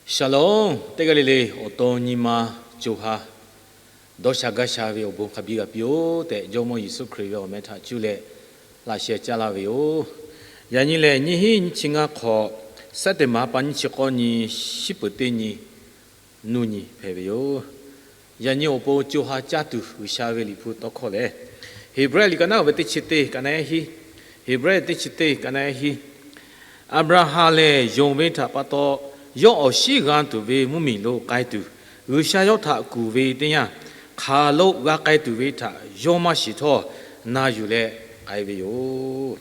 Shalom, teˇ g'aˇ le le awˬ to nyi ma co ha dawˇ sha gaˇ sha ve awˬ bon hk'a biˇ g'a piˇ-oˆ tehꞈ, Jawˇmawˇ Yeˍsuˆ Hkriꞈ ve awˬ meh htaꞈ cuˇ leh laꞈ sheh caˇ laˇ ve yoˬ. Yaꞈ nyi lehˬ, nyiˇ hinˉ nyiˇ chi ngaˇ hk'awꞈ, September pa nyiˇ chi k'awˇ nyi, shiˉ peuˬ teˇ nyi, nuˇ nyi hpehꞈ ve yoˬ. Yaꞈ nyi awˬ pon co ha caˇ tuˬ G'uiˬsha ve Liꞈ hpu tawˇ hkawˇ lehˬ, Heˍbrehˇ liꞈ ka naˉ ve teˇ chi teˇ ka naˉ hiˉ, Heˍbrehˇ teˇ chi teˇ ka naˉ hiˉ, Aˍbraˍhanˍ lehˬ, yonˍ ve htaꞈ pa taw yawˇ awˬ shinˉ g'a tuˬ ve mvuhˇmiˬ lo k'ai tuˬ, G'uiˬsha yawˇ htaꞈ kuˬ ve teˇ yanˇ, hk'aˬ lo g'a k'ai tuˬ ve htaꞈ yawˇ maˇ shiˍ htawˇ, na yuˬ leh k'ai ve yoˬ.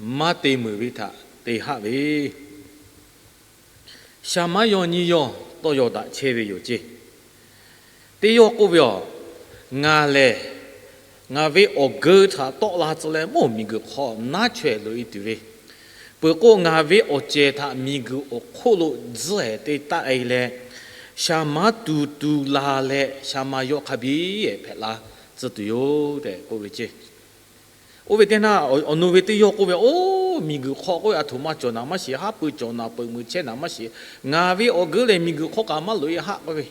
Maˇ te meuˍ ve htaꞈ te haˆ ve, shaˍ maˉ yawˇ nyiˇ yawˇ tawˇ yaw daꞈ chehˇ ve yoˬ ceˇ. Teˇ yawˇ k'oˆ ve, Aˬ, ngaˬ lehˬ ngaˬ ve awˬ geu htaꞈ tawˆ la tcuh leh mawˇ miˬguiˬ hk'aw naˉ chaweh loꞈ-e tuˬ ve, peuˬ k'o ngaˬ ve awˬ cehˬ htaꞈ miˬguiˬ awˬ hk'oˆ lo tzuhˆ-ehˍ te taˆ-e leh, shaˍ maˉ tu tu la leh shaˍ maˍ yawˇ hk'a biˇ-ehˍ hpehꞈ la tcuh tuˬ yoˬ tehꞈ k'oˆ ve ceˇ. Oˇ ve teˇ naˇ, awˬ nu ve teˇ yawˇ k'oˆ ve, Oˇ, miˬguiˬ hk'aw k'oˆ ve aˬ htoꞈ ma cawˬ naˍ maˇ shiˍ, haˉ pui cawˬ naˍ, peuˬ meuˬ chehˇ naˍ maˇ shiˍ, ngaˬ ve awˬ geu lehˬ miˬguiˬ hk'aw kaꞈ maˇ loꞈ-e haˆ k'oˆ ve,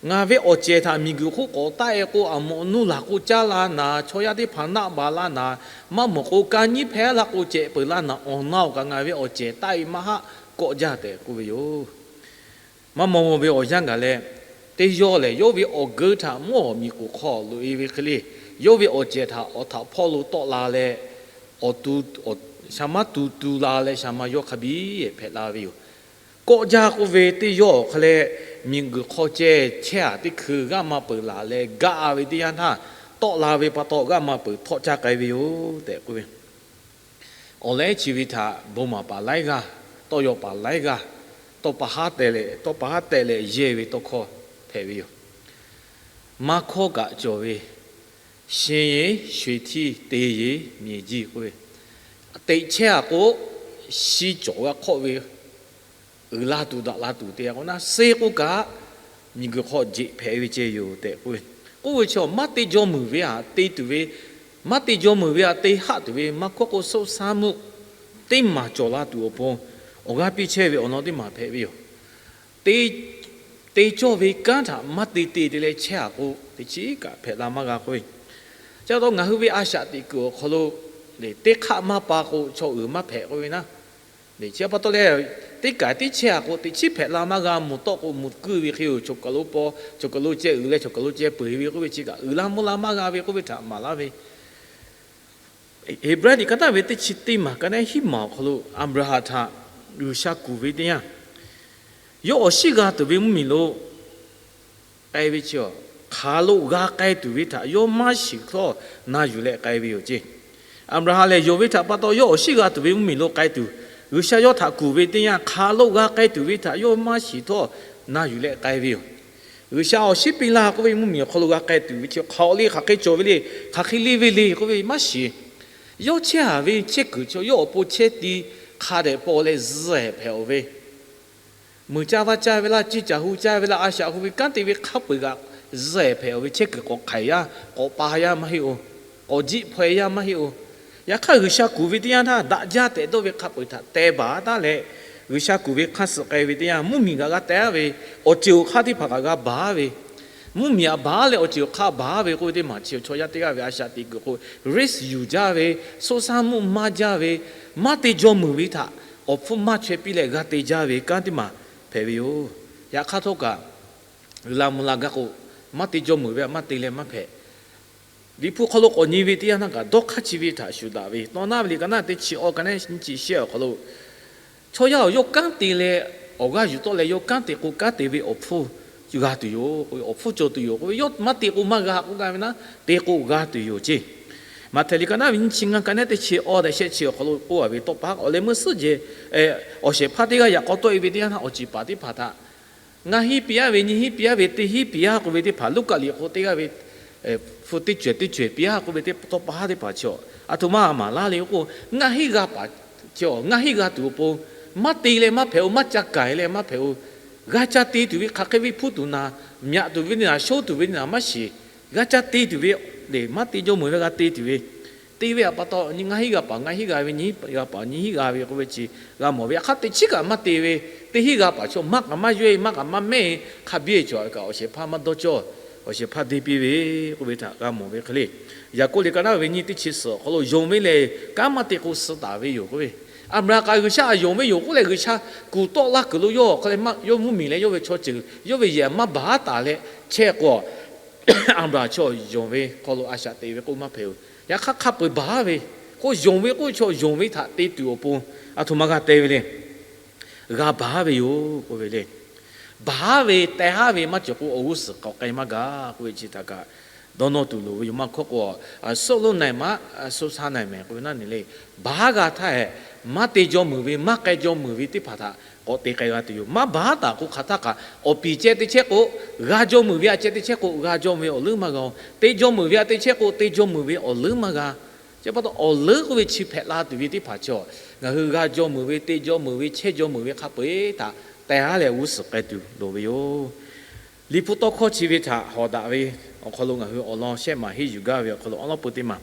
ngaˬ ve awˬ cehˬ htaꞈ miˬguiˬ hk'oˆ k'awꞈ taˆ-e k'o, aˬ mawꞈ nuˇ laˬ k'o caˇ la naˍ, chaw yaˇ teˇ hpaˍ naˆ baˬ la naˍ, maˇ mawˬ k'o ka nyiˉ hpehˇ la k'o cehˬ peuˬ la naˍ, awˬ na-oˬ kaꞈ ngaˬ ve awˬ cehˬ taˆ-e maˇ haˆ, kawˆ jaˇ tehꞈ k'oˆ ve yoˬ. Maˇ maw ve awˬ yanˇ gaˬ leh, teˇ yawˇ lehˬ yawˇ ve awˬ geu htaꞈ mawˇ miˬguiˬ hk'aw loꞈ-e ve hk'e le, yawˇ ve awˬ cehˬ htaꞈ awˬ htaꞈ hpawˇ lo tawˆ la leh, shaˍ maˉ tu tu la leh shaˍ maˍ yawˇ hk'a biˇ-ehˍ hpehꞈ la ve yoˬ. Kawˆ jaˇ k'oˆ ve teˇ yawˇ awˬ hk'aw leh, miˬguiˬ hk'aw ceh chehˇ-aˬ teˇ hkui g'aˇ maˇ peuˬ laˬ leh gaˆ ve teˇ yanˇ htaˇ, tawˆ la ve pa taw g'aˇ maˇ peuˬ htawˆ caˇ k'ai ve yoˬ tehꞈ k'oˆ ve. Awˬ lehˉ chi ve htaꞈ bon maˍ paˍ laiˉ g'aˇ, tawˇ yaw paˍ laiˉ g'aˇ, tawˇ pa haˉ teh leh, tawˇ pa haˉ teh leh yehˇ ve tawˇ hkawˇ hpehꞈ ve yoˬ. Maˇ hkawˇ kaꞈ cawˬ ve, ရှင်ရေရွှေထီး သေရေမြေကြီး k'oˆ ve, teꞈ chehˇ-aˬ k'o, shi cawˬ g'a hk'awˆ ve, uiˍ la tuˬ daꞈ la tuˬ te-a k'o naˉ, suh k'oˆ kaꞈ miˬguiˬ hk'aw jeꞈ hpehꞈ ve ceh yoˬ tehꞈ k'oˆ ve. K'oˆ ve chi maˇ te jaw meuˍ ve htaꞈ te tuˬ ve, maˇ te jaw meuˍ ve htaꞈ te haˆ tuˬ ve maˇ hkawˇ k'o, ဆုတ်ဆမ်းမှု teˇ maˬ cawˬ la tuˬ awˬ pon awˬ g'aˇ piˇ chehˇ ve awˬ lawn teˇ maˬ hpehꞈ ve yoˬ. Te cawˇ ve kanˉ htaꞈ maˇ te te te leh chehˇ-aˬ k'o, teꞈ chiˉ kaꞈ hpehꞈ la maˇ g'a k'oˆ ve. Chi pa taw ngaˬ hui ve a shaꞈ teꞈ kuiˬ awˬ hk'aw lo teˇ hk'aˆ maˇ pa k'o chaw uiˍ maˇ hpehꞈ k'oˆ ve naˉ. Chi pa taw leh, teˇ kaˬ tiˉ chehˇ-aˬ k'o teꞈ chiˉ hpehꞈ la maˇ g'a, mvuhˬ tawˆ k'o mvuhˬ kuiˇ ve hk'e yoˬ. Chaw kaˬ lo paw, chaw kaˬ lo ceh uiˍ leh chaw kaˬ lo ceh peuˬ ve k'oˆ ve chi kaꞈ uiˍ la mvuh la maˇ g'a ve k'oˆ ve htaꞈ maˍ laˇ ve. Heˍbrehˇ liꞈ ka naˉ ve teˇ chi teˇ maˬ ka naˉ hiˉ maˬ awˬ hk'aw lo Aˍbraˍhanˍ htaꞈ G'uiˬsha kuˬ ve teˇ yanˇ, yawˇ awˬ shinˉ g'a tuˬ ve mvuhˇmiˬ lo k'ai ve chi, hk'aˬ lo g'a k'ai tuˬ ve htaꞈ yawˇ maˇ shiˍ htawˇ na yuˬ leh k'ai ve yoˬ ceˇ. Aˍbraˍhanˍ lehˬ, yonˍ ve htaꞈ pa taw yawˇ awˬ shinˉ g'a tuˬ ve mvuhˇmiˬ lo k'ai tuˬ, G'uiˬsha yawˇ htaꞈ kuˬ ve teˇ yanˇ, hk'aˬ lo g'a k'ai tuˬ ve htaꞈ yawˇ maˇ shiˍ htawˇ na yuˬ leh k'ai ve yoˬ. G'uiˬsha awˬ shinˉ piˇ laˇ k'oˆ ve mvuhˇmiˬ awˬ hk'aw lo g'a k'ai tuˬ ve chi hk'aˬ le, hk'aˬ hk'e cawˬ ve le, hk'aˬ hk'e le ve le k'oˆ ve maˇ shiˍ. Yawˇ chehˇ-aˬ ve chehˇ kuiˬ chaw yawˇ awˬ pon chehˇ ti hk'a dehꞈ paw leh zuhˆ-ehˍ hpehꞈ-aˬ ve, meuˬ caˇ vaˇ caˇ ve laˇ, ciˇ caˬ hu caˇ ve laˇ, a shaꞈ hu ve kanˉ te ve hk'a peu-eˬ kaꞈ zuhˆ-ehˍ hpehꞈ-aˬ ve, chehˇ kuiˬ k'awꞈ hk'aiˬ yaˇ k'awꞈ pa yaˇ maˇ heˆ-oˬ. K'awꞈ jiˆ hpaw-e yaˇ maˇ heˆ-oˬ. Yaꞈ hk'aˇ G'uiˬsha kuˬ ve teˇ yanˇ htaˇ daꞈ jaˇ tehꞈ dawˇ ve hk'a peu-eˬ htaꞈ teh baˬ taˉ leh, G'uiˬsha kuˬ ve hk'aˇ suh k'ai ve teˇ yanˇ, mvuhˇmiˬ kaꞈ g'a teh-a ve, awˬ ceuˬ awˬ hk'aˇ teˇ hpaˍ kaꞈ g'a baˬ-a ve, mvuhˇmiˬ htaꞈ baˬ leh awˬ ceuˬ awˬ hk'aˇ baˬ ve k'oˆ ve teˇ maˬ chi chaw yaˇ teˇ g'aˇ ve a shaꞈ teꞈ kuiˬ k'o, risk yuˬ jaˇ ve, ဆုတ်ဆမ်းမှု maˇ jaˇ ve, maˇ te jaw meuˍ ve htaꞈ awˬ hpfuhˇ maˇ chaweh piˇ leh g'a te jaˇ ve kanˉ teˇ maˬ hpehꞈ ve yoˬ. Yaꞈ hk'aˇ htawˇ kaꞈ, uiˍ la mvuh la gaˇ k'o, maˇ te jaw meuˍ ve htaꞈ maˇ te leh maˇ hpehꞈ. Liꞈ hpu hk'aw lo k'awꞈ nyi ve teˇ yanˇ htaˇ kaꞈ dawˇ hk'aˇ chi ve htaꞈ shuˍ daꞈ ve, Tawˇ naˉ ve liꞈ ka naˉ teˇ chi awˇ ka naˉ nyiˇ chi shehˆ awˬ hk'aw lo, chaw yaˇ-oˬ, yawˇ kanˉ te leh awˬ g'aˇ yuˬ tawˆ leh yawˇ kanˉ te k'o, kanˉ te ve awˬ hpfuhˇ g'a tuˬ yoˬ. Awˬ hpfuhˇ cawˬ tuˬ yoˬ k'oˆ ve, yawˇ maˇ te k'o maˇ g'a k'oˆ gaˇ ve naˉ, te k'o g'a tuˬ yoˬ ceˇ. Maꞈhtehˍ liꞈ ka naˉ ve nyiˇ chi ngaˇ ka naˉ teˇ chi awˇ daꞈ shehˆ chi awˬ hk'aw lo k'oˆ-a ve, tawˇ pa haˉ awˬ leh meuˇ suhˉ jehˬ awˬ shehˍ hpaˇ teˇ g'aˇ yaꞈ k'aw tawˆ-e ve teˇ yanˇ htaˇ awˬ ceˬ paˍ teˇ hpaˍ htaꞈ ngaˇ hinˉ piˇ-a ve, nyiˇ hinˉ piˇ-a ve, teˇ hinˉ piˇ-a k'oˆ ve teˇ hpaˍ, Luˉkaꞈ liꞈ hk'aw teˇ g'aˇ ve hpu teˇ cawehˬ teˇ cawehˬ piˇ-a k'oˆ ve teˇ tawˇ pa haˉ teˇ hpaˍ chi, aˬ htoꞈ ma maˍ laˇ le k'o, ngaˇ hinˉ g'a paˍ chi, ngaˇ hinˉ g'a tuˬ awˬ pon, maˇ te leh maˇ hpehꞈ-oˬ, maˇ ca k'ai leh maˇ hpehꞈ-oˬ. G'a ca te tuˬ ve hk'aˬ hk'e ve hpuˇ tuˬ naˍ, myaꞈ tuˬ ve naˍ, shoˉ tuˬ ve naˍ maˇ shiˍ. G'a ca te tuˬ ve, lehˬ maˇ te jaw meuˍ ve g'a te tuˬ ve Te ve pa taw, nyi ngaˇ hinˉ g'a paˍ ngaˇ hinˉ g'a ve, nyi hinˉ g'a paˍ nyi hinˉ g'a ve k'oˆ ve chi g'a mawˬ ve. Yaꞈ hk'aˇ teꞈ chiˉ kaꞈ maˇ te ve, teˇ hinˉ g'a paˍ chaw maˇ k'aꞈ maˇ yawehˇ, maˇ k'aꞈ maˇ mehˇ, hk'a biˇ cawˬ kaꞈ awˬ shehˍ hpaˇ maˇ dawˇ cawˇ, awˬ shehˍ hpaˇ deˇ piˇ ve k'oˆ ve htaꞈ g'a mawˬ ve hk'e le. Yaˍkoˆ liꞈ ka naˉ ve nyiˇ teˇ chi suhˍ awˬ hk'aw lo yonˍ ve lehˬ kanˉ maˇ te k'o suh taˍ ve yoˬ k'oˆ ve. Aˍbraˍhanˍ kaꞈ G'uiˬsha htaꞈ yonˍ ve yoˬ k'oˆ leh, G'uiˬsha kuˬ tawˆ laˇ kuiˬ lo yawˇ awˬ hk'aw leh yawˇ mvuhˇmiˬ leh yawˇ ve chaw ceuˬ yawˇ ve yehˬ maˇ baˬ taˍ leh chehˇ k'o, Aˍbraˍhanˍ chaw yonˍ ve hk'aw lo a shaꞈ teꞈ ve k'oˆ maˇ hpehꞈ oˬ. Yaꞈ hk'aˇ hk'a peu-eˬ baˬ ve, k'o yonˍ ve k'oˆ ve chaw yonˍ ve htaꞈ te tuˬ awˬ pon a htoꞈ ma g'a te ve le. G'a baˬ ve yoˬ k'oˆ ve le. Baˬ ve, teh haˉ ve maˇ cawˬ k'o, awˬ g'uˇ suhˍ k'awꞈ k'ai maˇ g'a k'oˆ ve chi htaꞈ kaꞈ dawˇ nawˇ tuˬ loˍ ve yoˬ. Maˇ hkawˇ k'o, a, soˆ lonˉ na-e maˉ, a, soˆ shaˉ na-e mehˍ k'oˆ ve naˉ ne le. Baˬ g'a htaˇ hehꞈ, maˇ te jaw meuˍ ve, maˇ k'ai jaw meuˍ ve teˇ hpaˍ htaꞈ k'awꞈ te k'ai g'a tuˬ yoˬ. Maˇ baˬ taˍ k'o hk'aˬ htaˇ kaꞈ awˬ piˍ ceh te chehˇ k'o, g'a jaw meuˍ ve a ceh te chehˇ k'o g'a jaw ve awˬ leuˉ maˇ g'a oˬ. Te jaw meuˍ ve a te chehˇ k'o te jaw meuˍ ve awˬ leuˉ maˇ g'a. Chi pa taw awˬ leuˉ k'oˆ ve chi hpehꞈ la tuˬ ve teˇ hpaˍ chaw, ngaˬ hui g'a jaw meuˍ ve, te jaw meuˍ ve, chehˇ jaw meuˍ ve hk'a peu-eˬ htaꞈ teh haˉ leh g'uˇ suhˍ k'ai tuˬ loˍ ve yoˬ. Liꞈ hpu tawˇ hkawˇ chi ve htaꞈ hawˍ daꞈ ve awˬ hk'aw lo ngaˬ hui awˬ lawn shehˆ maˬ henˇ yuˬ gaˇ ve awˬ hk'aw lo awˉ lawˉ peu teˇ maˬ,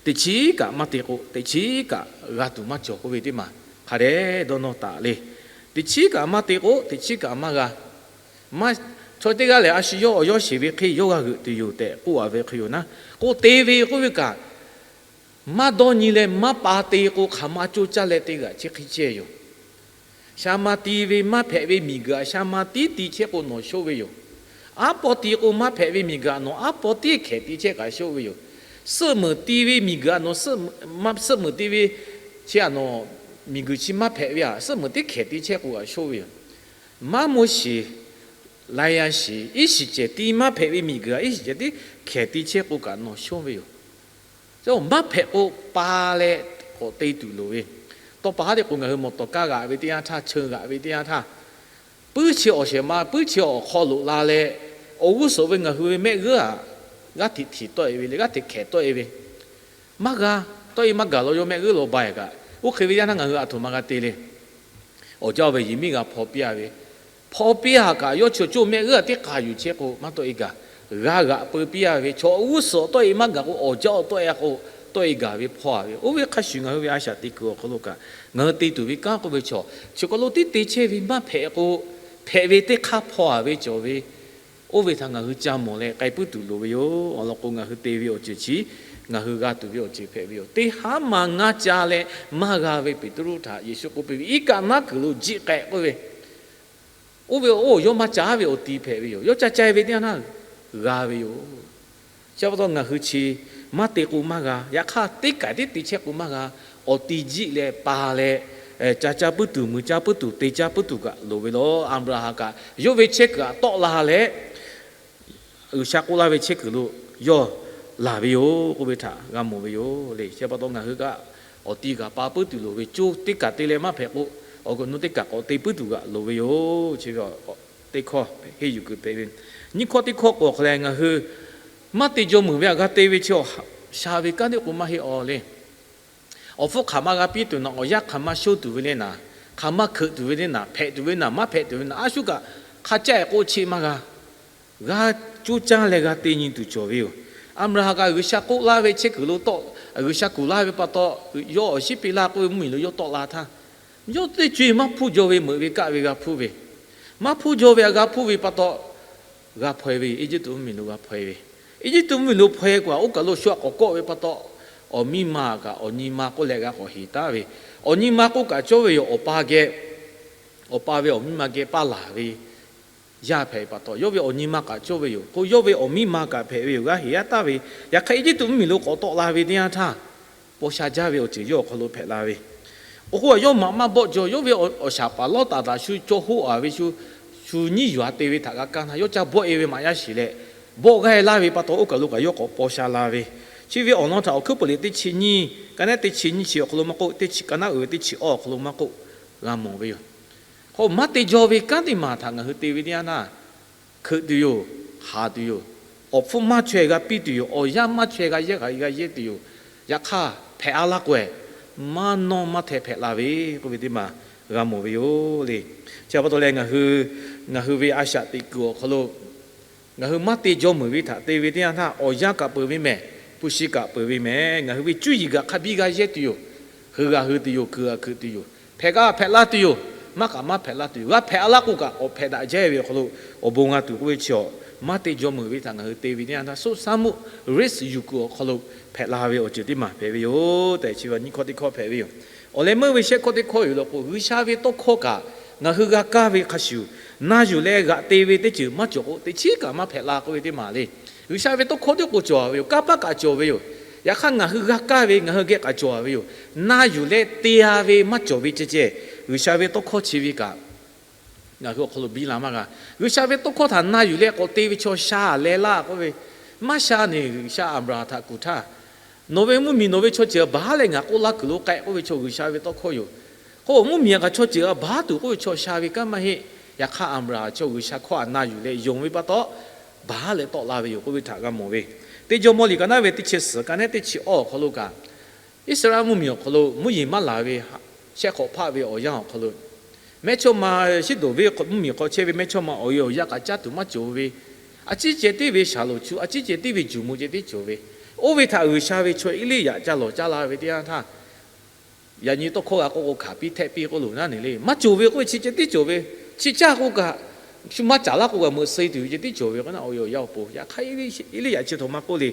teꞈ chiˉ kaꞈ maˇ te k'o, teꞈ chiˉ kaꞈ g'a tuˬ maˇ cawˬ k'oˆ ve teˇ maˬ hk'a dehꞈ dawˇ nawˇ taˍ le. Teꞈ chiˉ kaꞈ maˇ te k'o, teꞈ chiˉ kaꞈ maˇ g'a. Maˇ, chaw teˇ g'aˇ lehˬ, a shu yawˇ awˬ yawˇ sheˍ ve hk'e yawˇ g'a g'euꞈ tuˬ yoˬ tehꞈ k'oˆ a ve hk'e yoˬ naˉ, k'o te ve k'oˆ ve kaꞈ, maˇ dawˇ nyi leh maˇ pa te k'o, hk'aˬ ma coˇ caˇ leh te g'aꞈ chi hk'e ceh yoˬ. Sha ma ti ve maˇ hpehꞈ ve miˬguiˬ aꞈ sha ma tiˉ ti chehˇ k'o nawˬ shonˇ ve yoˬ. Aˉ paw ti k'o maˇ hpehꞈ ve miˬguiˬ aꞈ nawˬ aˉ paw tiˉ hkehˍ ti chehˇ kaꞈ shonˇ ve yoˬ. Suhˆ meunˍ ti ve miˬguiˬ aꞈ nawˬ suhˆ meunˍ ti ve chi aꞈ nawˬ miˬguiˬ chi maˇ hpehꞈ ve aꞈ suhˆ meunˍ tiˉ hkehˍ ti chehˇ k'o kaꞈ shonˇ ve yoˬ. Maˇ moˇ shiˍ, Laˇ yaˇ shiˍ, iˉ shiˍ cehˬ ti maˇ hpehꞈ ve miˬguiˬ aꞈ iˉ shiˍ cehˬ tiˉ hkehˍ ti chehˇ k'o kaꞈ nawˬ shonˇ ve yoˬ. Maˇ hpehꞈ k'o pa leh k'awꞈ te tuˬ loˍ ve. Tawˇ pa haˉ te k'o ngaˬ hui mawˬ tawˍ kaˇ g'aꞈ ve teˇ yanˇ htaˇ, cheu g'aꞈ ve teˇ yanˇ htaˇ, puiˉ chi awˬ shehˍ ma puiˉ chi awˬ hk'aw loꞈ la leh, awˬ g'uˇ suhˍ ve ngaˬ hui ve mehˆ g'euˉ aꞈ g'aˇ hteꞈ htiꞈ tawˆ e ve le, g'aˇ hteꞈ hkehˍ tawˆ e ve. Maˇ g'a, tawˆ e maˇ gaˬ law yawˇ mehˆ g'euˉ lo ba e kaꞈ, oˇ hk'e ve yanˇ htaˇ ngaˬ hui a htoꞈ ma g'a te le. Awˬ jaˇ ve yehˬ miˉ g'a hpaw piˇ a ve, hpaw piˇ a kaꞈ yawˇ chaw cawˇ mehˆ g'euˉ aꞈ teˇ hk'aˬ yuˬ chehˇ k'o maˇ tawˆ e gaˬ. G'a g'aꞈ peu piˇ a ve, chaw g'uˇ suhˍ tawˆ e maˇ gaˬ k'o awˬ jaˇ awˬ tawˆ e k'o tawˆ e gaˬ ve hpaw a ve. Oˇ ve hk'a shuˍ ngaˬ hui ve a shaꞈ teꞈ kuiˬ awˬ hk'aw lo kaꞈ ngaˬ hui te tuˬ ve kanˉ k'oˆ ve chaw, chi hk'aw lo tiˉ te chehˇ ve maˇ hpehꞈ k'o, hpehꞈ ve teˇ hk'aˇ hpaw a ve cawˬ ve. Oˇ ve htaꞈ ngaˬ hui ca mawˬ leh k'ai puiˉ tuˬ loˍ ve yoˬ. Awˬ lawn k'o ngaˬ hui te ve awˬ ceuˬ chi ngaˬ hui g'a tuˬ ve awˬ ceuˬ hpehꞈ ve yoˬ. Teˇ haˉ ma ngaˇ ca leh maˇ g'a ve Peˍtruˆ htaꞈ Yeˍsuˆ k'oˆ piˇ ve, iˉ kaˆ naˉ kuiˬ lo jiˆ k'ehꞈ k'oˆ ve, oˇ ve oˇ yawˇ maˇ ca ve awˬ ti hpehꞈ ve yoˬ. Yawˇ ca ca ve teˇ yanˇ htaˇ g'a ve yoˬ. Chi pa taw ngaˬ hui chi maˇ te k'o maˇ g'a. Yaꞈ hk'aˇ teˇ kaˬ tiˉ te chehˇ k'o maˇ g'a. Awˬ ti jiˆ leh pa leh, ca caˇ puiˉ tuˬ, mui caˇ puiˉ tuˬ, te caˇ puiˉ tuˬ kaꞈ loˍ ve laˬ. Aˍbraˍhanˍ kaꞈ yawˇ ve chehˇ kuiˬ aꞈ tawˆ la leh, G'uiˬsha k'oˆ laˇ ve chehˇ kuiˬ lo yawˇ laˬ ve yoˬ k'oˆ ve htaꞈ g'a mawˬ ve yoˬ le. Chi pa taw ngaˬ hui kaꞈ awˬ ti g'aꞈ pa puiˉ tuˬ loˍ ve, co teˇ kaˬ te leh maˇ hpehꞈ k'o, awˬ kaꞈ nu teˇ kaˬ k'awꞈ te puiˉ tuˬ g'aꞈ loˍ ve yoˬ. Chi ve teˇ hkawˇ henˇ yuˬ kuiˬ hpehꞈ ve. Nyiˇ hkawˇ teˇ hkawˇ k'o awˬ hk'a leh ngaˬ hui maˇ te jaw meuˍ ve aꞈ g'a te ve chi, sha ve kanˉ teˇ k'o maˇ heˆ aw le. Awˬ hpfuhˇ hk'aˬ ma g'a piˇ tuˬ naꞈ, awˬ yanˇ hk'aˬ ma shonˇ tuˬ ve le naꞈ, hk'aˬ ma hkeuꞈ tuˬ ve le naꞈ, hpehꞈ tuˬ ve naꞈ, maˇ hpehꞈ tuˬ ve naꞈ, a shu kaꞈ hk'a caˇ e k'oˆ cheˆ maˇ g'a. G'a coˇ caˇ leh g'a te nyi tuˬ cawˬ ve yoˬ. Aˍbraˍhanˍ kaꞈ G'uiˬsha k'oˆ laˇ ve chehˇ kuiˬ lo tawˆ, G'uiˬsha kuˬ laˇ ve pa taw, yawˇ awˬ shiˉ piˇ laˇ k'oˆ ve mvuhˇmiˬ lo yawˇ tawˆ la htaˇ, yawˇ teˇ co e maˇ hpuˇ jaw ve meuꞈ ve kaˆ ve g'a hpuˇ ve, maˇ hpuˇ jaw ve aꞈ g'a hpuˇ ve pa taw, g'a hpaw e ve, Eˇjiˇtuꞈ mvuhˇmiˬ lo g'a hpaw e ve. Eˇjiˇtuꞈ mvuhˇmiˬ lo hpaw e k'o aꞈ oˇ kaˬ lo shu aꞈ k'awꞈ kawˆ ve pa taw, awˬ miˇ ma kaꞈ awˬ nyi ma k'oˆ leh g'a k'awꞈ heˍ taˉ ve. Awˬ nyi ma k'oˆ kaꞈ cawˇ ve yoˬ, awˬ pa geh, awˬ pa ve awˬ miˇ ma geh paˇ laˬ ve yaˇ hpehꞈ ve pa taw, yawˇ ve awˬ nyi ma kaꞈ cawˇ ve yoˬ. K'o yawˇ ve awˬ miˇ ma kaꞈ hpehꞈ ve yoˬ, g'a heˍ yaˇ taˍ ve. Yaꞈ hk'aˇ Eˇjiˇtuꞈ mvuhˇmiˬ lo k'awꞈ tawˆ la ve teˇ yanˇ htaˇ, paw sha jaˇ ve awˬ ceuˬ yawˇ awˬ hk'aw lo hpehꞈ la ve. Awˬ k'o aꞈ yawˇ maꞈ maˇ bawˆ jaw, yawˇ ve awˬ shaˍ paˍ lawˇ taˍ htaꞈ shu caw hoˆ a ve shu, shu nyiˇ yuˬ a te ve htaꞈ g'a kaˇ htaˇ yawˇ ca bawˆ e ve maꞈ yaˇ shiˍ leh, bawˆ g'aˇ e laˇ ve pa taw oˇ kaˬ lo kaꞈ yawˇ k'awꞈ paw sha la ve. Chi ve awˬ lawn htaꞈ Awˬ hkuiˉ puiˍ liꞈ teˇ chi nyiˇ, ka naˉ teˇ chi nyiˇ chi awˬ hk'aw lo maˇ k'oˆ, teˇ chi ka naˉ uiˍ ve teˇ chi awˇ awˬ hk'aw lo maˇ k'oˆ, g'a mawˬ ve yoˬ. K'o maˇ te jaw ve kanˉ teˇ maˬ htaꞈ ngaˬ hui te ve teˇ yanˇ htaˇ, hkeuꞈ tuˬ yoˬ, haˍ tuˬ yoˬ, awˬ hpfuhˇ maˇ chaweh g'a piˇ tuˬ yoˬ, awˬ yanˇ maˇ chaweh g'a yehˇ g'a yehˇ tuˬ yoˬ. Yaꞈ hk'aˇ hpehꞈ a laˇ k'o e, maˇ nawˇ maˇ hteh hpehꞈ la ve k'oˆ ve teˇ maˬ g'a mawˬ ve yoˬ le. Chi pa taw leh ngaˬ hui, ngaˬ hui ve a shaꞈ teꞈ kuiˬ awˬ hk'aw lo ngaˬ hui maˇ te jaw meuˍ ve htaꞈ te ve teˇ yanˇ htaˇ awˬ yanˇ kaꞈ peuˬ ve mehˬ. hpu shi kaꞈ peuˬ ve mehˍ. Ngaˬ hui ve cuˇ yiˍ g'aꞈ hk'a biˇ g'a yehˇ tuˬ yoˬ. Hui g'a hui tuˬ yoˬ, kuiˬ g'a kuiˬ tuˬ yoˬ, hpehꞈ g'a hpehꞈ la tuˬ yoˬ, maˇ kaꞈ maˇ hpehꞈ la tuˬ yoˬ. G'a hpehꞈ laˇ k'o kaꞈ k'awꞈ hpehꞈ daꞈ jaˇ ve awˬ hk'aw lo awˬ bon g'a tuˬ k'oˆ ve chi awˬ, maˇ te jaw meuˍ ve htaꞈ ngaˬ hui te ve teˇ yanˇ htaˇ, soˉ saˉ muˆ risk yuˬ kuiˬ awˬ hk'aw lo hpehꞈ la ve awˬ ceuˬ teˇ maˬ hpehꞈ ve yoˬ tehꞈ, chi ve nyiˇ hkawˇ teˇ hkawˇ hpehꞈ ve yoˬ. Awˬ leh meuˇ ve shehˆ hkawˇ teˇ hkawˇ yoˬ law k'o, G'uiˬsha ve tawˇ hkawˇ kaꞈ ngaˬ hui g'a kaˇ ve hk'a shuˍ, na yuˬ leh g'aꞈ te ve teˇ ceuˬ maˇ cawˬ k'o, teꞈ chiˉ kaꞈ maˇ hpehꞈ la k'oˆ ve teˇ maˬ le. G'uiˬsha ve tawˇ hkawˇ teˇ k'o cawˬ ve yoˬ. Kanˇ paˆ kaꞈ cawˬ ve yoˬ. Yaꞈ hk'aˇ, ngaˬ hui g'a kaˇ ve ngaˬ hui geh kaꞈ cawˬ ve yoˬ. Na yuˬ leh te-a ve maˇ cawˬ ve ceh ceh, G'uiˬsha ve tawˇ hkawˇ chi ve kaꞈ ngaˬ hui awˬ hk'aw lo biˇ la maˇ g'a. G'uiˬsha ve tawˇ hkawˇ htaꞈ na yuˬ leh k'awꞈ te ve chaw sha leh laˇ k'oˆ ve, maˇ sha ne. G'uiˬsha Aˍbraˍhanˍ htaꞈ kuˬ htaˇ, Nawˬ ve mvuhˇmiˬ nawˬ ve chaw ceuˬ baˬ leh ngaˬ k'oˆ laˇ kuiˬ lo k'ai k'oˆ ve chaw G'uiˬsha ve tawˇ hkawˇ yoˬ. K'o, mvuhˇmiˬ kaꞈ chaw ceuˬ baˬ tuˬ k'oˆ ve chaw sha ve kanˉ maˇ heˆ. Yaꞈ hk'aˇ, Aˍbraˍhanˍ chaw G'uiˬsha hkawˇ htaꞈ na yuˬ leh yonˍ ve pa taw, baˬ leh tawˆ la ve yoˬ k'oˆ ve htaꞈ g'a mawˬ ve. Teˇ Jawˇmawˇ liꞈ ka naˉ ve teˇ chi suhˍ ka nehˉ teˇ chi awˇ awˬ hk'aw lo kaꞈ, Iˉsaˍreˍlaˆ mvuhˇmiˬ awˬ hk'aw lo mvuhˇ yeˬ maˇ laˬ ve shehˆ hk'awꞈ hpaˆ ve awˬ yanˇ awˬ hk'aw lo, mehˇchawˇma shiˉ doˍ ve mvuhˇmiˬ hk'aw chehˇ ve mehˇchawˇma awˬ e awˬ yanˇ kaꞈ caˇ tuˬ maˇ cawˬ ve, a ciˉ ceh tiˉ ve shaˍlonˍ chu, a ciˉ ceh tiˉ ve juˬ mvuh ceh tiˉ cawˬ ve, oˇ ve htaꞈ G'uiˬsha ve chaw Eˇliˇyaꞈ ca lawˬ caˇ la ve teˇ yanˇ htaˇ, yaꞈ nyi tawˇ hkawˇ g'a k'oˆ k'o hkanˍ piˇ htehˆ piˇ k'oˆ loˬ naˉ ne le. Maˇ cawˬ ve k'oˆ ve chi ceh tiˉ cawˬ ve, chi caˇ k'o kaꞈ shu maˇ caˍ laˇ k'o kaꞈ meuꞈ suh tuˬ ve ceh tiˉ cawˬ ve k'o naˉ, awˬ e awˬ yanˇ awˬ pon. Yaꞈ hk'aˇ, Eˇliˇyaꞈ chi htaꞈ maˇ k'oˆ le.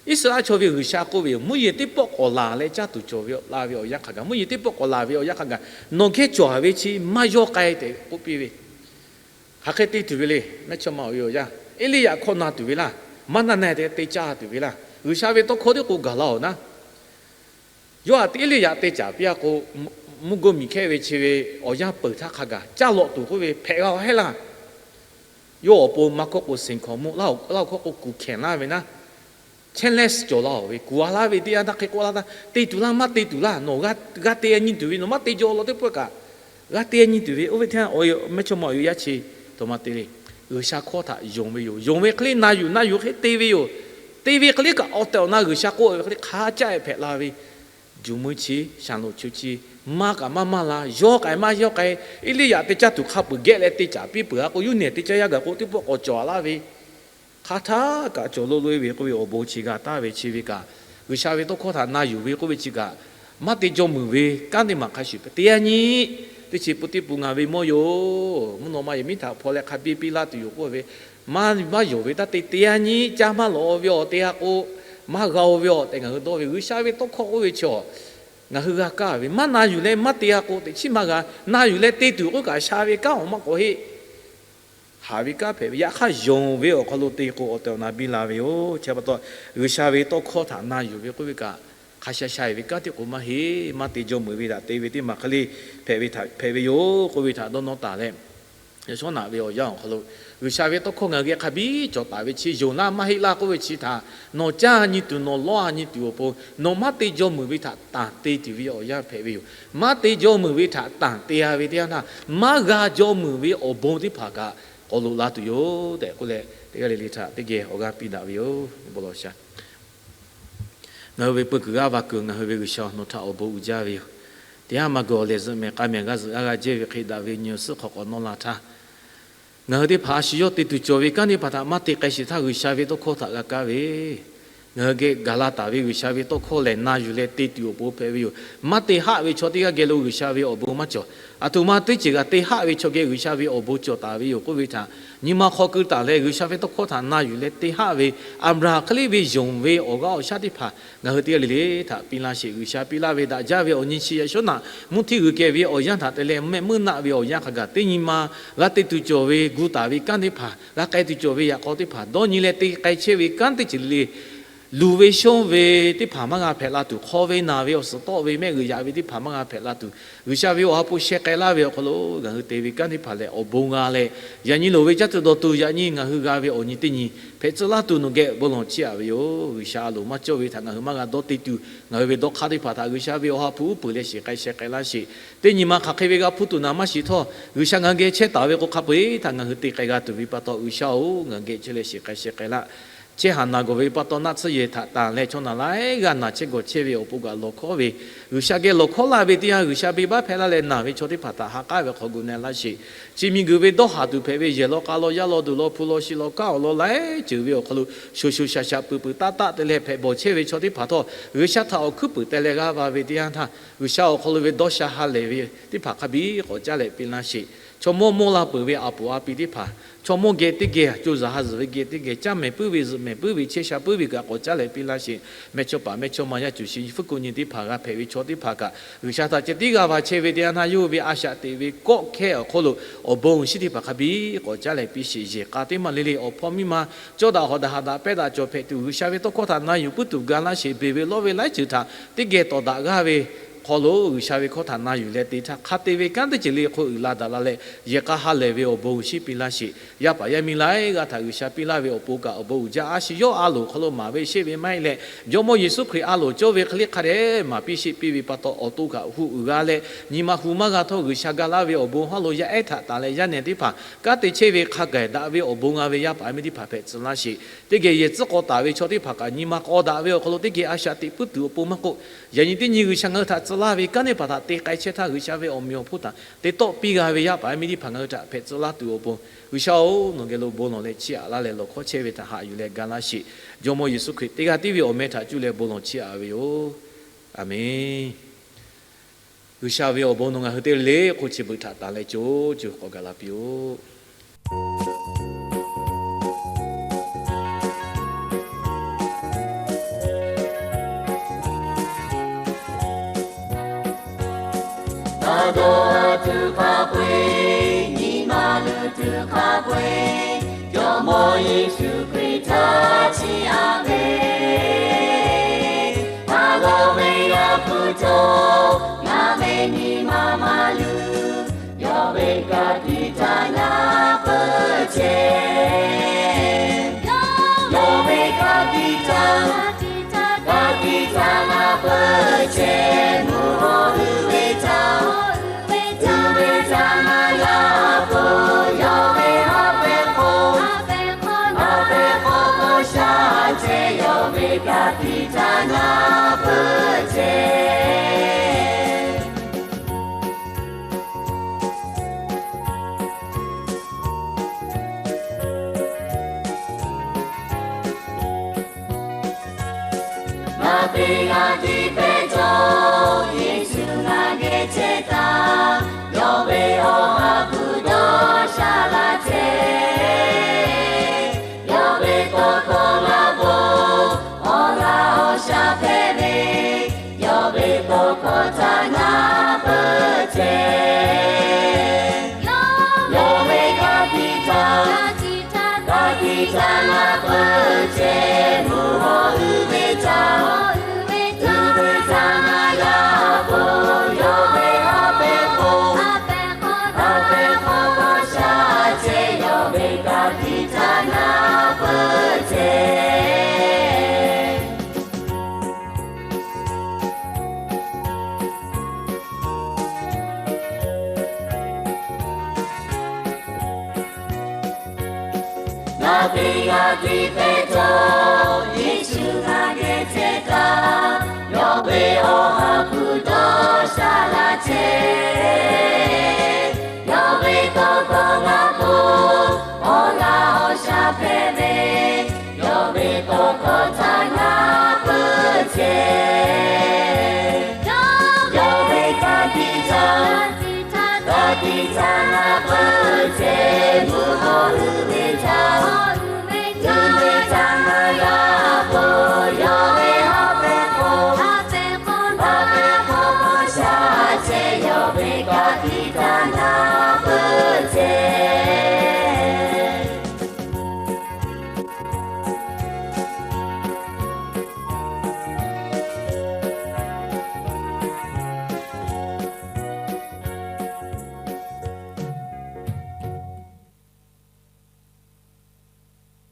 Iˉsaˍreˍlaˆ chaw ve G'uiˬsha k'oˆ ve yoˬ. Mvuhˇ yeˬ teˇ pawˆ k'awꞈ laˬ leh caˇ tuˬ cawˬ ve, la ve awˬ yanˇ hk'a gaˬ, mvuhˇ yeˬ teˇ pawˆ k'awꞈ laˬ ve awˬ yanˇ hk'a gaˬ, nawˬ geh cawˬ ve chi maˇ yawˇ k'ai tehꞈ k'oˆ piˇ ve, hk'aˬ hk'e te tuˬ ve le. Mehˇchawˇma awˬ e awˬ yanˇ, Eˇliˇyaꞈ hkawˇ na tuˬ ve laˇ, maˇ na na te te caˇ tuˬ ve laˇ. G'uiˬsha ve tawˇ hkawˇ teˇ k'o gaˬ la awˬ naˉ, yawˇ htaꞈ Eˇliˇyaꞈ te caˍ piˇ-a k'o, mvuhˇ goˇ miˬ hkehˇ ve chi ve awˬ yanˇ peuˬ htaˇ hk'a gaˬ caˇ lawꞈ tuˬ k'oˆ ve hpehꞈ g'a awˬ heˆ laˇ. Yawˇ awˬ pon maˇ hkawˇ k'o, seˍ hkawnˍ mvuhˇ, Laˇ huˍ hkawˇ k'o, kuˬ hkanˍ laˇ ve naˉ, challenge cawˬ laˇ-oˬ ve, kuˬ a laˇ ve teˇ yanˇ htaˇ hk'e k'oˆ laˇ htaˇ, te tuˬ laˇ, maˇ te tuˬ laˇ, nawˬ g'a te nyi tuˬ ve, nawˬ maˇ te jaw law teˇ pawˆ kaꞈ g'a te nyi tuˬ ve, oˇ ve teˇ yanˇ awˬ e mehˇchawˇma awˬ e awˬ yanˇ chi htaꞈ maˇ te le. G'uiˬsha hkawˇ htaꞈ yonˍ ve yoˬ. Yonˍ ve hk'e le na yuˬ, na yuˬ hk'e te ve yoˬ. Te ve hk'e le kaꞈ awˬ tehˬ awˬ na G'uiˬsha k'oˆ ve hk'e le hk'a caˇ-e hpehꞈ la ve, juˬ mvuh chi, shaˍlonˍ chu chi, maˇ kaꞈ maˇ maˇ la, yawˇ k'ai maˇ yawˇ k'ai, Eˇliˇyaꞈ te caˇ tuˬ hk'a peuˬ geh leh te caˍ piˇ peuˬ-a k'o, yawˇ nehˬ te caˇ yaˇ gaˬ k'o teˇ pawˆ k'awꞈ cawˬ laˇ ve, hk'a htaˇ kaꞈ cawˬ lo lo-e ve k'oˆ ve awˬ bon chi g'a taˍ ve chi ve kaꞈ, G'uiˬsha ve tawˇ hkawˇ htaꞈ na yuˬ ve k'oˆ ve chi kaꞈ, maˇ te jaw meuˬ ve kanˉ teˇ maˬ hk'a shuˍ, te yaˇ nyi teˇ chi pu teˇ pu ngaˬ ve mawˇ yoˬ. Mvuhˇ naw ma yehˬ miˉ htaꞈ hpaw leh hk'a biˇ piˇ laˇ tuˬ yoˬ k'oˆ ve, maˇ maˇ yonˍ ve taˇ te, te yaˇ nyi caˇ maˇ lawꞈ ve awˬ te-a k'o, maˇ g'a-o ve awˬ tehꞈ ngaˬ hui dawˇ ve, G'uiˬsha ve tawˇ hkawˇ k'oˆ ve chi awˬ, ngaˬ hui g'a kaˇ ve, maˇ na yuˬ leh maˇ te-a k'o, teꞈ chiˉ maˇ g'a. Na yuˬ leh te tuˬ k'oˆ kaꞈ sha ve kanˉ awˬ maˇ k'awꞈ heˆ. Haˍ ve kanˉ hpehꞈ ve, yaꞈ hk'aˇ yonˍ ve awˬ hk'aw lo te k'o awˬ tehˬ awˬ na biˇ la ve yoˬ. Chi pa taw, G'uiˬsha ve tawˇ hkawˇ htaꞈ na yuˬ ve k'oˆ ve kaꞈ, hk'a sha sha-e ve kanˉ teˇ k'o maˇ heˆ. Maˇ te jaw meuˬ ve htaꞈ te ve teˇ maˬ hk'e le hpehꞈ ve htaꞈ hpehꞈ ve yoˬ k'oˆ ve htaꞈ dawˇ nawˇ taˍ leh, yaꞈ shawˉ naꞈ ve awˬ yanˇ awˬ hk'aw lo, G'uiˬsha ve tawˇ hkawˇ ngaˬ hui geh hk'a biˇ cawˬ taˍ ve chi, yonˍ laˇ maˇ heˆ laˇ k'oˆ ve chi htaꞈ nawˬ caˇ nyi tuˬ, nawˬ lawˇ-a nyi tuˬ awˬ pon, nawˬ maˇ te jaw meuˬ ve htaꞈ tanˬ te tuˬ ve awˬ yanˇ hpehꞈ ve yoˬ. Maˇ te jaw meuˬ ve htaꞈ tanˬ te-a ve teˇ yanˇ htaˇ, maˇ g'a jaw meuˬ ve awˬ bon teˇ hpaˍ kaꞈ k'awꞈ loꞈ la tuˬ yoˬ tehꞈ k'oˆ leh, teˇ g'aˇ le le htaꞈ teˇ geh awˬ g'aˇ piˇ daꞈ ve yoˬ. Bon lawˬ shaˍ. Ngaˬ hui ve peu kuiˬ g'aˇ va kuiˬ ngaˬ hui ve G'uiˬsha nawˬ htaꞈ awˬ bon uiˍ jaˇ ve yoˬ. Teˇ haˉ maˇ gawˬ lehˬ zuhꞈ mehˍ k'a mehˍ g'aˇ zuhꞈ g'aˇ g'a jehˇ ve hk'e daꞈ ve nyi awˬ suhˉ hk'aw k'awꞈ nawˇ la htaˇ, ngaˬ hui teˇ hpaˍ a shu yawˇ te tuˬ cawˬ ve kanˉ teˇ hpaˍ htaꞈ maˇ te k'ai shiˍ htaˇ G'uiˬsha ve tawˇ hkawˇ htaꞈ g'a kaˇ ve, ngaˬ hui geh gaˬ la taˍ ve G'uiˬsha ve tawˇ hkawˇ lehˬ na yuˬ leh te tuˬ awˬ pon hpehꞈ ve yoˬ. Maˇ te haˆ ve chaw teˇ g'aˇ geh lo G'uiˬsha ve awˬ bon maˇ cawˬ. Aˬ htoꞈ ma teˇ ceuˬ kaꞈ te haˆ ve chaw geh G'uiˬsha ve awˬ bon cawˬ taˍ ve yoˬ k'oˆ ve htaꞈ nyi ma hk'aw keu taˍ leh, G'uiˬsha ve tawˇ hkawˇ htaꞈ na yuˬ leh te haˆ ve Aˍbraˍhanˍ hk'e le ve yonˍ ve awˬ g'aˇ awˬ shaˉ teˇ hpaˍ ngaˬ hui teˇ g'aˇ le le htaꞈ piˇ laˇ sheˍ. G'uiˬsha piˇ laˇ ve daꞈ jaˇ ve awˬ nyi chi yaꞈ shawˉ naꞈ mvuhˇ htiˇ g'uiˬ kehˬ ve awˬ yanˇ htaꞈ te leh mehˆ meuˇ naˆ ve awˬ yanˇ hk'a gaˬ teˇ nyi ma g'a te tuˬ cawˬ ve gu taˍ ve kanˉ teˇ hpaˍ, g'a k'ai tuˬ cawˬ ve yaꞈ k'aw teˇ hpaˍ, dawˇ nyi leh te k'ai chehˇ ve kanˉ teˇ ceuˬ le le, luˬ ve shonˇ ve teˇ hpaˍ maˇ g'a hpehꞈ la tuˬ, hk'aw ve naˬ ve awˬ suhˍ tawˆ ve mehˆ g'uiˬ yaꞈ ve teˇ hpaˍ maˇ g'a hpehꞈ la tuˬ, G'uiˬsha ve awˬ ha hpu sheh k'ai laˇ ve awˬ hk'aw lo ngaˬ hui te ve kanˉ teˇ hpaˍ lehˬ awˬ bon g'a leh, yaꞈ nyi loˍ ve caˇ tuˬ dawˬ tuˬ yaꞈ nyi ngaˬ hui g'a ve awˬ nyi teˇ nyi hpehꞈ tcuh laˇ tuˬ nawˬ geh bon lawˬ chiˇ aꞈ ve yoˬ. G'uiˬsha a loˍ maˇ cawˇ ve htaꞈ ngaˬ hui maˇ g'a dawˇ te tuˬ, ngaˬ hui ve dawˇ hk'aˇ teˇ hpaˍ htaꞈ G'uiˬsha ve awˬ ha hpu uˉ peunˍ leh shiˍ k'ai sheh k'ai laˇ sheˍ. Teˇ nyi ma hk'aˬ hk'e ve g'a hpuˇ tuˬ naˍ maˇ shiˍ htawˇ, G'uiˬsha ngaˬ hui geh chehˇ taˍ ve k'o hk'a peu-eˬ htaꞈ ngaˬ hui te k'ai g'a tuˬ ve pa taw, G'uiˬsha-oˬ, ngaˬ hui geh chehˇ leh shiˍ k'ai sheh k'ai laˇ. chehˇ haˍ naˬ gawˬ ve pa taw, naˆ tsuhˇ yehˬ htaꞈ tanˬ leh chaw naˬ laiˉ g'aˇ naˬ chehˇ gawˬ chehˇ ve awˬ pon kaꞈ lawˬ hkawˉ ve, G'uiˬsha geh lawˬ hkawˉ laˇ ve teˇ yanˇ, G'uiˬsha venˇbaˆ hpehꞈ laˇ leh naˬ ve chaw teˇ hpaˍ htaꞈ ha k'aˉ ve hk'aw gu na laˇ sheˍ. Chi miˬguiˬ ve dawˇ haˍ tuˬ hpehꞈ ve yehˬ law k'a law yaˇ law duˬ law hpu law shi law kanˉ awˬ lawn laiˉ ceuˬ ve awˬ hk'aw lo shoˍ shoˍ shaˍ shaˍ peuˬ peuˬ taˆ taˆ te leh hpehꞈ bawˬ chehˇ ve chaw teˇ hpaˍ htawˇ, G'uiˬsha htaꞈ awˬ hkuiˉ puiˍ teh leh g'aˇ va ve teˇ yanˇ htaˇ, G'uiˬsha awˬ hk'aw lo ve dawˇ sha ha lehˬ ve teˇ hpaˍ hk'a biˇ k'awꞈ caˉ leh piˇ laˇ sheˍ. Chaw mawˇ mawˇ la peuˬ ve a poˍ a pi teˇ hpaˍ, chaw mawˇ geh teˇ geh, co zaˬ ha zuhˬ ve geh teˇ geh, caˇ mehˍ puiˉ ve zuhꞈ mehˍ puiˉ ve chehˇ sha puiˉ ve kaꞈ k'awꞈ caˉ leh piˇ laˇ sheˍ. Mehˇchawˇ paˍ mehˇchawˇma yaˇ cuˬ shi nyi hpfuhˇ ko nyi teˇ hpaˍ g'a hpehꞈ ve chaw teˇ hpaˍ kaꞈ, G'uiˬsha htaꞈ ceh tiˉ g'aˇ va chehˇ ve teˇ yanˇ htaˇ, yawˇ hui ve a shaꞈ teꞈ ve kawˆ hkehˇ awˬ hk'oˆ lo awˬ bon awˬ shinˉ teˇ hpaˍ hk'a biˇ k'awꞈ caˉ leh piˇ sheˍ. Yehˬ k'a teˇ maˬ le le awˬ hpawˇ miˇ ma cawˇ daꞈ hawˍ daꞈ haꞈ daꞈ pehˇ daꞈ cawˬ hpehꞈ tuˬ, G'uiˬsha ve tawˇ hkawˇ htaꞈ na yuˬ puiˉ tuˬ ga laˇ sheˍ. Beˬ ve lawˇ ve laiˉ ceuˬ htaꞈ teˇ geh tawˍ daꞈ g'aˇ ve hk'aw lo, G'uiˬsha ve hkawˇ htaꞈ na yuˬ leh te htaˇ, hk'a te ve kanˉ teˇ ceuˬ le hk'oˆ uiˍ la daꞈ la leh, yehˬ k'a ha lehˬ ve awˬ bon awˬ shinˉ piˇ laˇ sheˍ. Yaˇ paˍ yaˇ miˇ laiˉ g'aˇ htaꞈ G'uiˬsha piˇ laˇ ve awˬ pon kaꞈ awˬ bon uiˍ jaˇ a shu yawˇ a loˍ hk'aw lo maˍ ve sheˆ ve maˇ heˆ leh, Jawˇmawˇ Yeˍsuˆ Hkriꞈ a loˍ cawˇ ve hk'e le hk'a dehꞈ maˍ piˇ sheˆ piˇ ve pa taw, awˬ to kaꞈ hu uiˍ g'a leh, nyi ma hu maˇ g'a htawˇ, G'uiˬsha ga laˇ ve awˬ bon haˉ lo yaˇ ehˉ htaꞈ tanˬ leh yaˇ nehˬ teˇ hpaˍ kanˉ te chehˇ ve hk'a gaˬ daꞈ ve awˬ bon g'a ve yaˇ paˍ yaˇ miˇ teˇ hpaˍ hpehꞈ tcuh laˇ sheˍ. Teˇ geh yehˬ tcuhˉ k'aw taˍ ve chaw teˇ hpaˍ kaꞈ nyi ma k'aw daꞈ ve awˬ hk'aw lo teˇ geh a shaꞈ teꞈ puiˉ tuˬ awˬ pon maˇ k'oˆ, yaꞈ nyi teˇ nyi G'uiˬsha ngaˬ hui htaꞈ tcuh laˇ ve kanˉ teˇ hpaˍ htaꞈ te k'ai chehˇ htaˇ, G'uiˬsha ve awˬ meꞈ awˬ hponˇ htaꞈ te tawˆ piˇ g'a ve yaˇ paˍ yaˇ miˇ teˇ hpaˍ ngaˬ hui htaꞈ hpehꞈ tcuh laˇ tuˬ awˬ pon, G'uiˬsha-oˬ, nawˬ geh lo bon lawˬ leh chiˇ aꞈ laˇ leh lawˬ hkawˇ chehˇ ve htaꞈ haꞈ yuˬ leh ga laˇ sheˍ. Jawˇmawˇ Yeˍsuˆ Hkriꞈ teˇ g'aˇ tiˉ ve awˬ meh htaꞈ cuˇ leh bon lawˬ chiˇ aꞈ ve yoˬ. A menˬ. G'uiˬsha ve awˬ bon nawˬ ngaˬ hui teˇ le le hk'oˆ chi beuꞈ htaꞈ tanˬ leh co co k'awꞈ gaˬ la piˇ-oˆ. Taˇ dawˇ tuˬ hk'a peu-eˬ, nyi ma luˬ tuˬ hk'a peu-eˬ, Jawˇmawˇ Yeˍsuˆ Hkriꞈ htaꞈ chiˇ aꞈ ve, a loˍ ve yaˇ hpu cawˬ, ngaˬ ve nyi ma maˇ luˬ, yawˇ ve ka tiꞈ htaꞈ na peuˬ chehˇ. Yawˇ ve ka tiꞈ htaꞈ, ka tiꞈ htaꞈ na peuˬ chehˇ. Mvuhˇ haw uiˍ ve htaꞈ, uiˍ ve htaꞈ na yaˇ a poˍ, yawˇ ve haˉ pehˇ hk'aw, haˉ pehˇ hk'aw k'awꞈ sha chehˇ. Yawˇ ve ka tiꞈ htaꞈ na peuˬ chehˇ. Ngaˬ teˇ g'aˇ tiˉ pehˇ cawˬ, Yeˍsuˆ ngaˬ geh chehˇ htaˇ, yawˇ ve awˬ ha hpu dawˇ sha laˇ chehˇ. Yawˇ ve tawˇ hkawˇ ngaˬ bon awˬ laꞈ awˬ sha hpehꞈ ve, yawˇ ve tawˇ hkawˇ htaꞈ na peuˬ chehˇ. Yawˇ ve ka tiꞈ htaꞈ, ka tiꞈ htaꞈ na peuˬ chehˇ. Mvuhˇ haw uiˍ ve htaꞈ, uiˍ ve htaꞈ na yaˇ a poˍ, yawˇ ve haˉ pehˇ hk'aw, haˉ pehˇ hk'aw k'awꞈ sha chehˇ. Yawˇ ve ka tiꞈ htaꞈ na peuˬ chehˇ. Ngaˬ teˇ g'aˇ tiˉ pehˇ cawˬ, Yeˍsuˆ ngaˬ geh chehˇ htaˇ, yawˇ ve awˬ ha hpu dawˇ sha laˇ chehˇ. Yawˇ ve tawˇ hkawˇ ngaˬ bon awˬ laꞈ awˬ sha hpehꞈ ve, yawˇ ve tawˇ hkawˇ htaꞈ na peuˬ chehˇ. Yawˇ ve ka tiꞈ htaꞈ, ka tiꞈ htaꞈ na peuˬ chehˇ. Mvuhˇ haw uiˍ ve